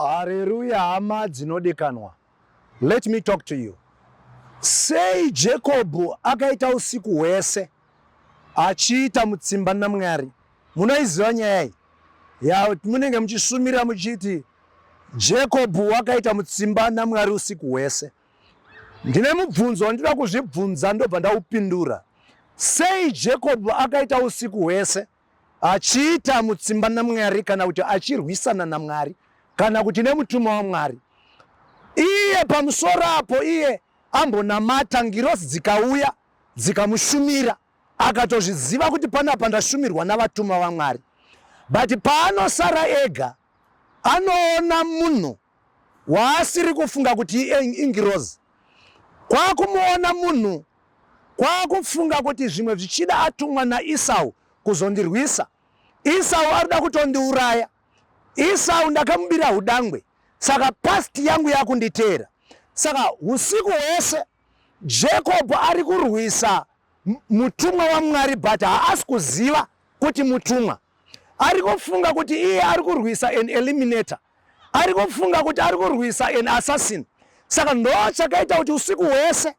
Hareruya hama dzinodikanwa. Let me talk to you. Sei Jacob akaita usiku hwese achiita mutsimba naMwari? Munoiziva nyaya iyi? Ya munenge muchisumira muchiti Jacob wakaita mutsimba naMwari usiku hwese. Ndine mubvunzo wandinoda kuzvibvunza ndobva ndaupindura. Sei Jacob akaita usiku hwese achiita mutsimba naMwari kana kuti achirwisana naMwari kana kuti nemutumwa waMwari? Iye pamusoro apo iye ambonamata ngirozi dzikauya dzikamushumira akatozviziva kuti panapa ndashumirwa navatumwa vaMwari, but paanosara ega anoona munhu waasiri kufunga kuti ingirozi, kwakumuona munhu kwakufunga kuti zvimwe zvichida atumwa naIsau kuzondirwisa. Isau arikuda kutondiuraya. Isau ndakamubira hudangwe, saka past yangu yakunditeera. Saka usiku hwese Jacob ari kurwisa mutumwa waMwari, but haasi kuziva kuti mutumwa. Ari kufunga kuti iye ari kurwisa an eliminator, ari kufunga kuti ari kurwisa an assassin. Saka ndo chakaita kuti usiku hwese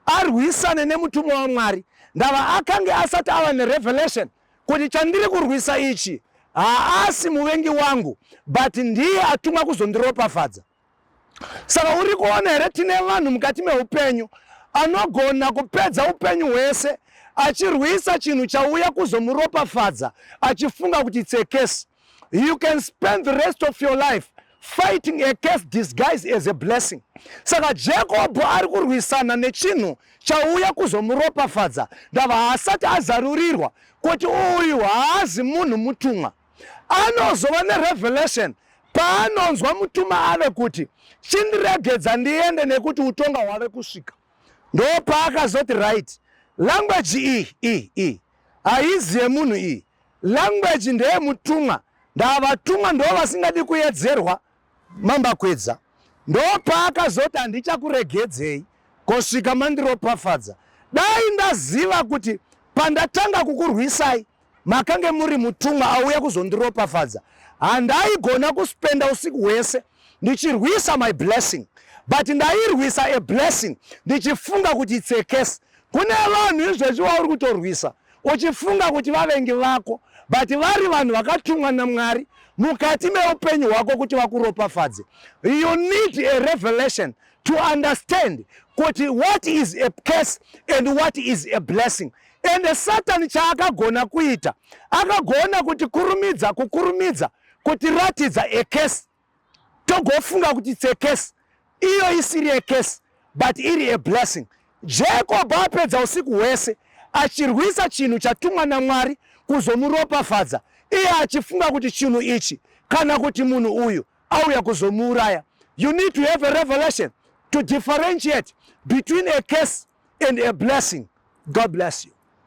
arwisane nemutumwa waMwari, ndava akange asati ava nerevelation kuti chandiri kurwisa ichi haasi muvengi wangu, but ndiye atumwa kuzondiropafadza. Saka uri kuona here, tine vanhu mukati meupenyu anogona kupedza upenyu hwese achirwisa chinhu chauya kuzomuropafadza achifunga kuti it's a curse. You can spend the rest of your life fighting a curse disguised as a blessing. Saka Jacob ari kurwisana nechinhu chauya kuzomuropafadza, ndava haasati azarurirwa kuti uyu haazi munhu, mutumwa. Anozova nerevelation paanonzwa mutumwa ave kuti, chindiregedza ndiende nekuti utonga hwave kusvika. Ndopaakazoti right, language iyi iyi iyi haizi yemunhu iyi, language ndeyemutumwa, ndavatumwa ndo vasingadi kuyedzerwa mambakwedza. Ndopaakazoti handichakuregedzei kusvika mandiropafadza. Dai ndaziva kuti pandatanga kukurwisai makange muri mutumwa auya kuzondiropafadza, handaigona kuspenda usiku hwese ndichirwisa my blessing, but ndairwisa a blessing ndichifunga kuti it's a curse. Kune vanhu izvezvi wauri kutorwisa uchifunga kuti vavengi vako, but vari vanhu vakatumwa naMwari mukati meupenyu hwako kuti vakuropafadze. You need a revelation to understand kuti what is a curse and what is a blessing. Ende Satani chaakagona kuita, akagona kuti kurumidza kukurumidza kutiratidza a curse, togofunga kuti it's a curse, iyo isiri a curse but iri a blessing. Jacob apedza usiku hwese achirwisa chinhu chatumwa naMwari kuzomuropafadza, iye achifunga kuti chinhu ichi kana kuti munhu uyu auya kuzomuuraya. You need to have a revelation to differentiate between a curse and a blessing. God bless you.